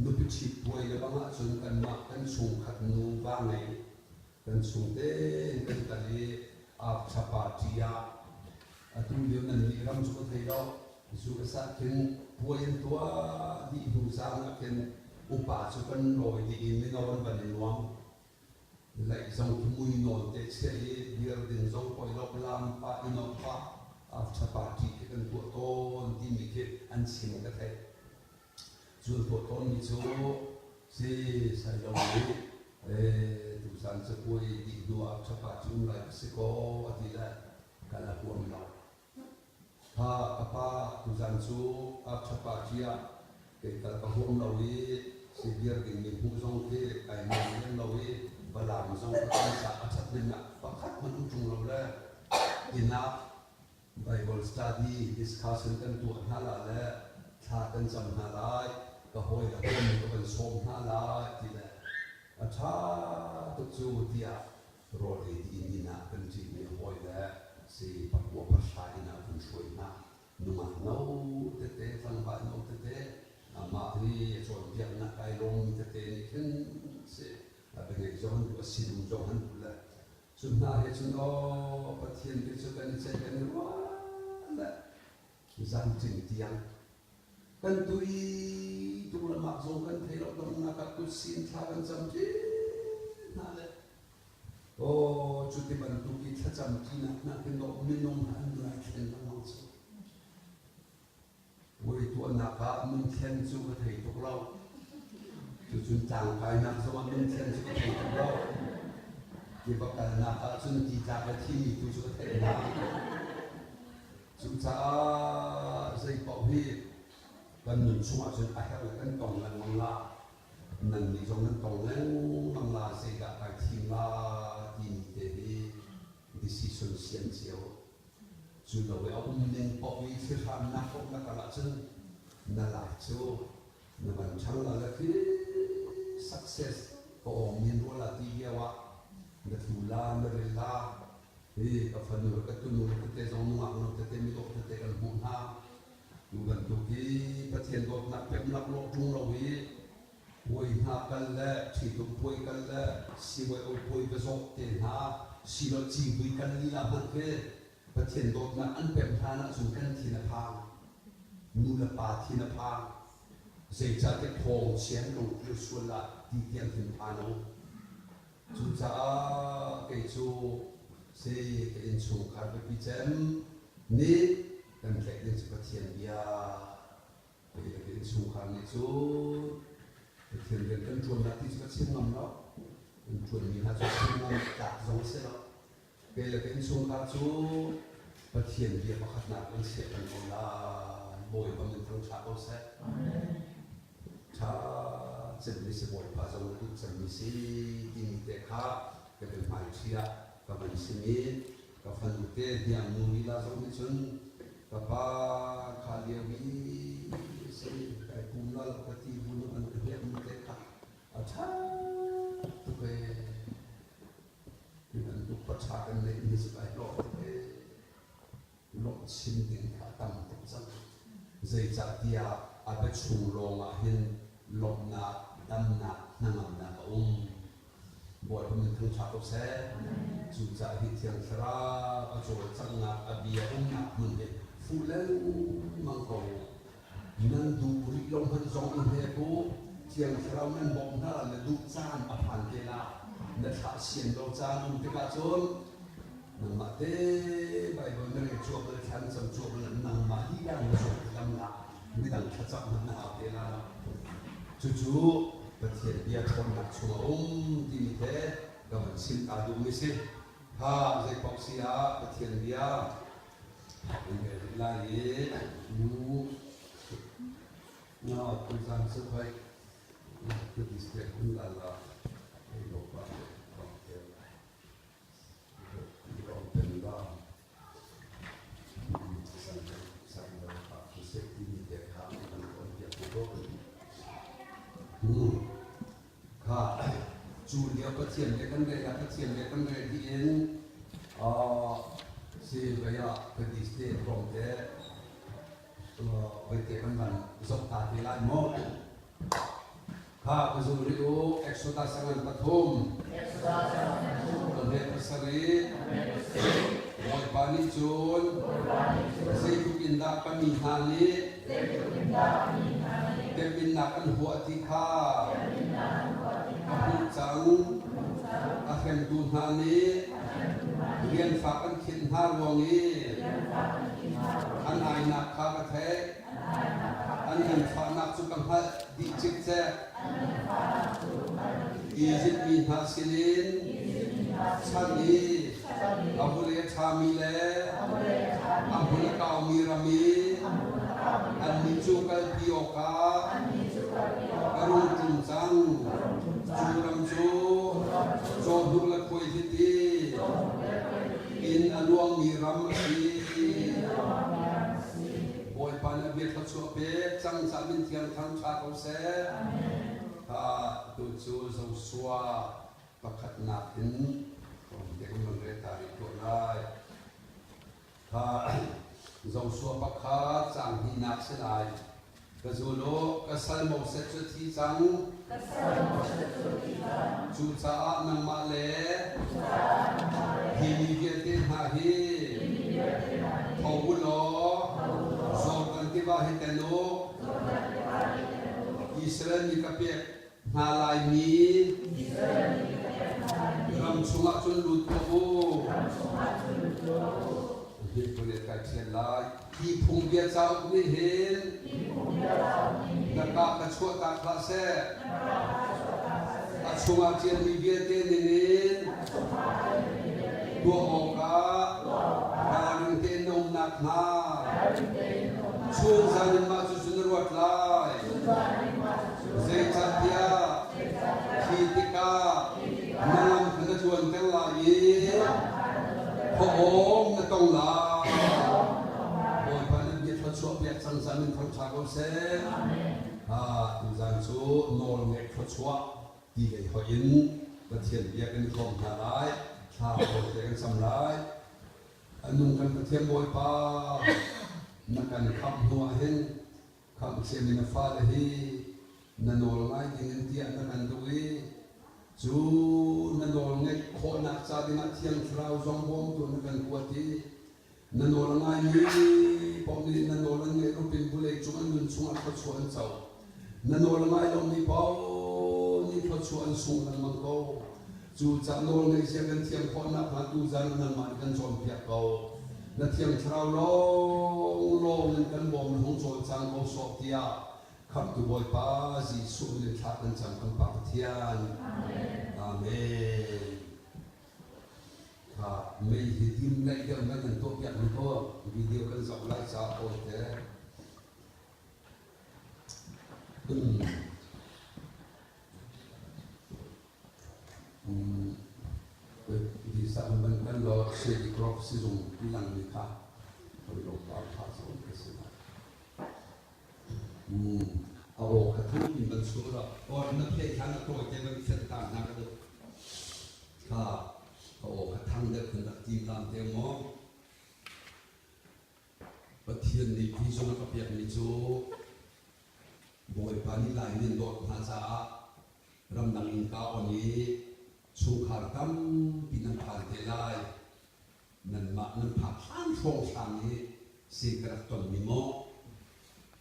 Nupi ṭhit puai le bang ahcun kanmah kan chungkhat nu va ngei kan chung tein kan kal i after party ah atu lio nan nih ram cu ka thei lo. Zu a sah khin puai an tuah dih hnu zaan ah khin upa cu kan lawi dih i mino an van i nuam. Laih zong khi mui nawn te chiah i beer din zong poi lo lam pah i nuamh pah after party khi kan tuah tawn timi khi an chim ka theih. Cu an tuah tawnmi cu si sai lo i tuzaan capuai dih hnu ah after party um lai ka si kaw a ti le kal a huam lo. Kha ka pa tuzaan cu after party ah kei kal ka huam lo i sibir dingmi hmuh zong khi kai nuam lem lo i Falam zong ka kan ca a ṭhat hnemnak pakhat hmanh um ṭung lo le inn ah Bible study discussion kan tuah hna la le thla kan cam hna lai, ka hawi le hawi ka van sawm hna lai ti le a ṭha tuk cu tiah rawl ei dih in inn ah kan ṭimi hawi le si pakua pahra inn ah kan hruai hna. Nungak no tete, tlangval no tete, amah hi a cawnpiaknak kai lawmmi tete nih khin si a biangeih zong an duh, a sinum zong an duh le cu hna he cun aw Pathian bia cu kan i ceih kan i ruah le zanṭing tiang kan tui tuk le mah zong kan thei lo donghnak ah kutsin thla kan cam ṭi hna le aw cuti bantuk i thlacam ṭinak hna khin dawh minung hna an nun ai thlen lengmang cu. Puai tuahnak ah nunthlen cu ka thei tuk lo. Cucun tlangkainak zongah nunthlen cu ka thei tuk lo. Tiva kalnak ah cun ti tlak le thimi tu cu ka theih hna. Cucaah zei paoh hi kan nun chungah cun a herh le kan tong lengmang la. Nannih zong nan tong lengmang la zeidah kai thim la timi te hi decision sian cio. Cu lo i a um ning paoh i thlihramnak paoh na kal ahcun na life cu na van ṭhang la le khi success ka awng men rua la ti lio ah na tlu la na ril la hi ka fanu le ka tunu le tete zong nungak no tete midawh tete kan hmuh hna tu bantuk hi Pathian dawtnak pek laklawh ṭung lo i puai hna kal le ṭhitum puai kal le sibawi o puai va zawh te hna silo civui kal lila hmanh khi Pathian dawtnak an pem hlan ahcun kan thin a phang nu le pa thin a phang zeicahtiah thawng chian lungkir sual ah ti tiang hin phan u cucaah kei cu si ka innchungkhar biapi cem nih kan tlaih ding cu Pathian bia Kei le ka innchungkhar nih cun Pathian rian kan ṭuannak ti cu ka chim ngam lo. Kan ṭuanmi hna cu chim ngam tlak zong a si lo. Kei le ka innchungkhar cu Pathian bia pakhatnak kan chiah peng ko lai. Bawipa min thangṭha ko seh. Ṭha cemmi si Bawipa zong na duh cemmi si timi te kha ka biahmaiṭhi ah ka van chim i ka fanu te hniangnu lila zong nih cun Ka pa kha lio i si kai pum la lo ka ti bu an ka hniak mi te kha a ṭha tuk ee. Hi bantuk pa ṭha kan neih mi cu kai hlawh tuk ee. Lawmh chim ding kha a tam tuk cang. Zeicahtiah a biachung lawng ah hin lawmhnak, damnak, hnangamnak a um. Bawipa min thangṭha ko seh. Cucaah hi Thiang Thlarau a cawlcanghnak a bia umnak hmun hi fuh lengmang ko u. Nan duh rih lo hmanh zong in hnek u. Thiang Thlarau nan bawmh hna na duh caan a phan te la. Na thlah sian lo caan um tikah cun nangmah te Baibal na rel cuak le thla na cam cuak le nangmah lila na zawt lam la midang thlacam hmanh na hau te la lo. Cucu Pathian bia ṭhawnnak chung a um timi te ka van chim ta duhmi si. Kha zeipaoh si ah Pathian bia kan rel rih lai i na tuzaan cu hoi ka display kun la la ei lo pa te lai. Kha cu lio Pathian le kan rel ah Pathian le kan rel dih in si vei ah ka display rom te vei te kan van zoh ta te lai maw? Kha ka zum rih u. Exodus a ngan pathum. Pahnih pasarih. Bawipa nih cun zeitluk in dah ka mi hna nih temhinnak an huah ti kha ka hmuh cang. A hremtu hna nih rian fak an khinh hna ruang i an ainak kha ka theih. An nganfahnak cu ka hngalh dih cikcek. Izipt mi hna sinin chan i a vawlei a ṭhami le a hmun a kaumi ram i annih cu kalpi awkah ka rung ṭum cang. Cu ram cu cawhnuk le khuaihliti in a luangmi ram a si. Bawipa nih a bia thluachuah pek cang caah min thiang thang ṭha ko seh. Kha tu cu Joshua pakhatnak in tlawmte kan van rel ta rih tuah lai. Kha Joshua pakhat caang hnihnak si lai. Ka zul u, ka sal Moses cu a thi cang. Cucaah nangmah le hi mi vialte hna hi tho u law Jordan tiva hi tel u. Israel mi ka pek hna laimi ram chungah cun lut tuah u. Hi phun in kai ṭhial lai. Hi phungbia cauk nih hin na ka ka chuahtak hlah seh. A chungah ṭialmi vialte ningin tuah awkah ralring tein na um nakhnga chun zan in mah cucu na ruat lai. Zeicahtiah khi tikah na lam kha na tluanter lai i khuaawng na tong lai. Bawipa nih bia thluachuah piak cang zan in thangṭha ko seh. Tuzan cu nawlngaih thluachuah ti lei hoih in Pathian bia kan i hrawm hna lai. Thla te kan cam lai. A nung kan Pathian Bawipa na kan khamh hnu ah hin Khamhciami na fale hi na nawl ngai dingin tiah na kan duh i cu na nawl ngeih khawhnak ca dingah Thiang Thlarau zong bawmtu na kan kuat i na nawl a ngaimi paoh nih na nawl an ngeih rup in vawlei cung an nun chungah thluachuah an co. Na nawl a ngai lomi paoh nih thluachuah an sung lengmang ko. Cucaah nawlngeihzia kan thiam khawh nakhnga tuzan ah nangmah nih kan cawnpiak ko. Na Thiang Thlarau lawnglawng in kan bawm na hung cawlcang ko sawh tiah Khamhtu Bawipa Jesuh min in thla kan cam kan Pa Pathian. Amen. Kha mei hi dim laih deuh nan kan tuahpiak mi ko video kan zoh lai caah awite. Shady Grove sizung langmi kha hawi pa zong ka si lai. A aw kha thuk in van chuah la. Or na play kha na tawi te van fian ta hna ka duh. Kha a aw kha thang deuh kan rak tim lam te maw. Pathian nih vision a ka pekmi cu Bawipa nih Lai nih an dawt hna caah ramdang innka on i chungkhar tampi nan phan te lai. Nanmah nan phak hlan hrawnghrang i si ka rak tonmi maw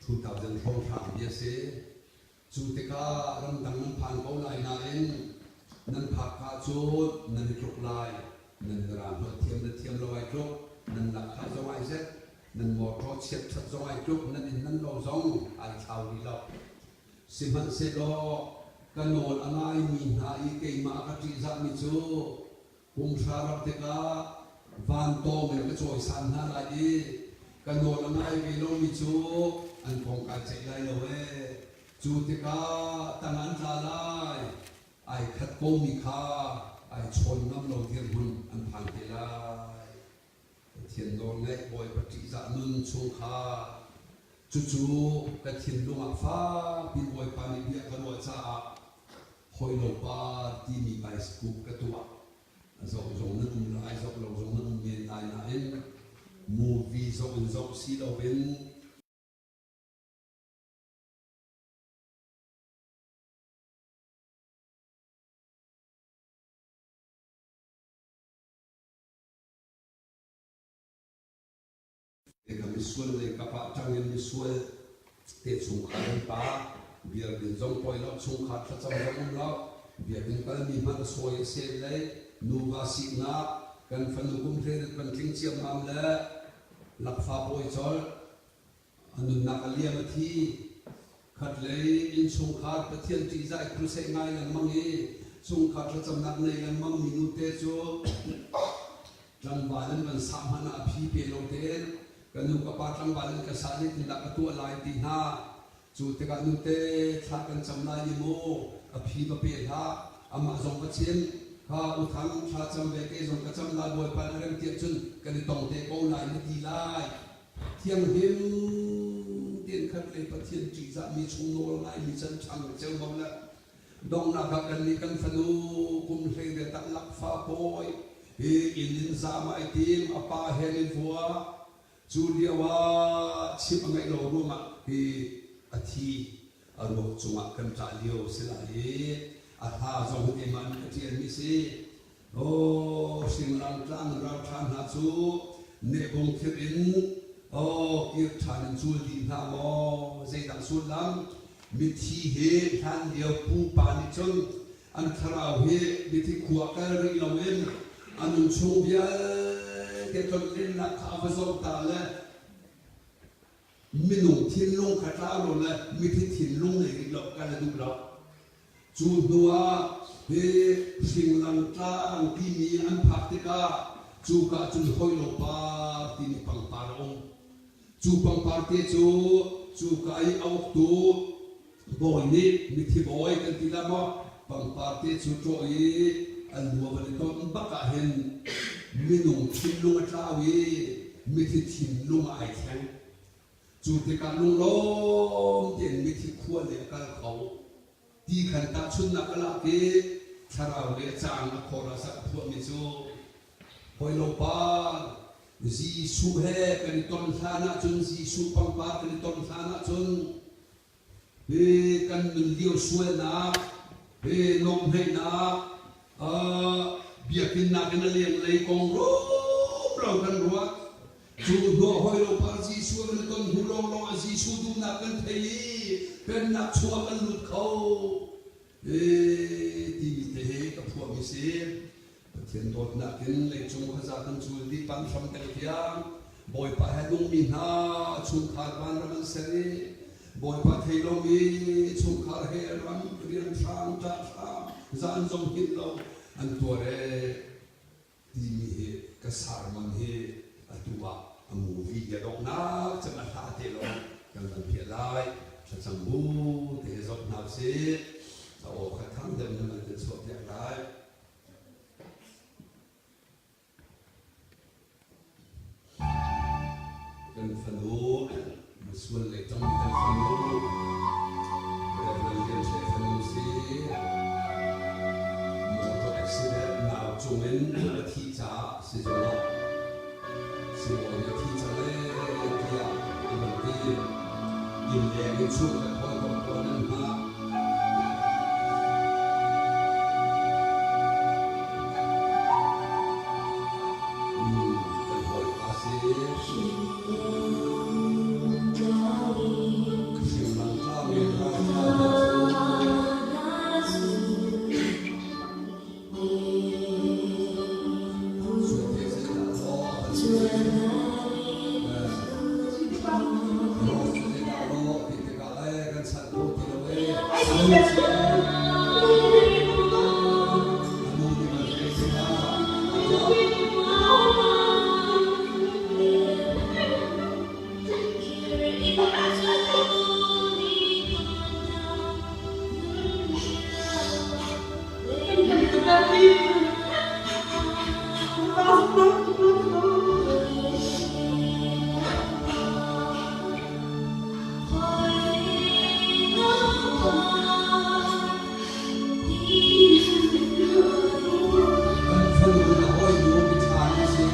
2000 hrawnghrang bia si. Cu tikah ramdang nan phan ko lai nain nan phak ka cun nan i tluk lai. Nan mirang holh thiam le thiam lo ai tluk, nan lahkhah zong ai zet, nan mawṭaw chiatṭhat zong ai tluk, nan inn nan lo zong ai thlau rih lo. Sihmanhsehlaw ka nawl a ngaimi hna i keimah a ka ṭihzahmi cu kum hra rauh tikah vantawng in ka cawisan hna lai i ka nawl a ngai ve lomi cu an kong kai ceih lai lo ee. Cu tikah tang an tla lai. Ai khat komi kha ai chawn ngam lo dirhmun an phan te lai. Pathian nawlngaih Bawipa ṭihzah nun chung kha cucu ka thinlung ah fakpi Bawipa nih bia ka ruah caah hawilo pa timi baisakup ka tuah. A zoh zong nan um lai, zoh lo zong nan um men lai nain movie zoh in zoh si loin Ka misual lei kap ah ṭang in misual te chungkhar an pa biakinn zong poi lo, chungkhar thlacam zong um lo, biakinn kalmi hmanh a sawi a sel lei nuva sinak kan fanu kum hleiriat kan tling ciammam le lakfa pawi colh a nunnak a liam a thi. Khatlei innchungkhar Pathian ṭihzah i crusade ngai lengmang i chungkhar thlacamnak nei lengmang mi nute cu tlangval in van sah hmanh ah a phi pe lo tein ka nu ka pa tlangval in ka sah zeitindah ka tuah lai ti hna. Cu tikah nute thla kan cam lai i mu a phi va pe hlah, amah zong va chim kha u Thang thla cam ve kei zong ka cam lai Bawipa na rem tiah cun kan i tong te ko lai na ti lai. Thianghlim tein khat le Pathian ṭihzahmi chung nawl ngaimi can ṭhang ceumam le donghnak ah kannih kan fanu kum 18 ah lakfa pawi hi inn in zaam ai tim, a pa he an i vua. Cu lio ah chimh a ngeih lo ruangah hi a thi, a ruak cungah kan ṭah lio si lai i a hla zong hi keimah nih ka ṭialmi si. Aw hringlang tlang ralṭha hna cu nehbung thir in aw kir ṭhan in cul dih hna maw? Zeidah sullam? Mithi hi hlan lio pupa nih cun an thlarau hi mithi khua kal rih loin a nun chung vialte tlonlennak kha a va zoh ta le minung thinlung kha tlau lo le mithi thinlung nei rih lo kal a duh lo. Cu hnu ah hi Hringlang tlang timi an phak tikah cuka cun Hawilo par timi pangpar a um. Cu pangpar te cu cuka i a uktu bawi nih mithi bawi kan ti la maw pangpar te cu ṭawh i an lua van i ton bak ah hin minung thinlung a tlau i mithi thinlung ah ai thleng. Cu tikah lunglawm tein mithi khua lei a kal kho. Ti khan tahchunhnak a lak i thlarau le caang a khor ah sak a phuahmi cu Hawilo pa, Jesuh he kan i ton hlan ahcun, Jesuh pangpar kan i ton hlan ahcun hi kan nun lio sualnak, hi nuamhneihnak, biakinn nakin a lenglei kong rumro kan ruat. Cu hnuah hawi lo par Jesuh kan i ton hnu lawnglawng ah Jesuh duhnak kan thei i pennak chungah kan lut kho. Timi te hi ka phuahmi si. Pathian dawtnak in leicung khuaza kan cul dih pang hram kan tiang Bawipa he nungmi hna chungkhar vanram an ser i Bawipa thei lomi chungkhar he ram rian hrang ṭah hram zan zong hngilh lo an tuar ee timi hi ka sermon hi atu ah a movie bia donghnak cem a hla te lawng kan van piah lai. Thlacam bu te he zoh hna usih. A aw kha thang deuh in nan kan chuah piak lai. Kan fanu misual lei tangmi kan fanu Reverend Lian Hre fanu si motor accident nau cungin a thih caah sizung ah sibawi nih a thi cang ee tiah an van ti. Inn leng in chungkhat hawikom pawl nan hngah. Kan hawipa si. Hringlang tlang in ralṭha hna cu Kan fanu na hawinu miṭha na si.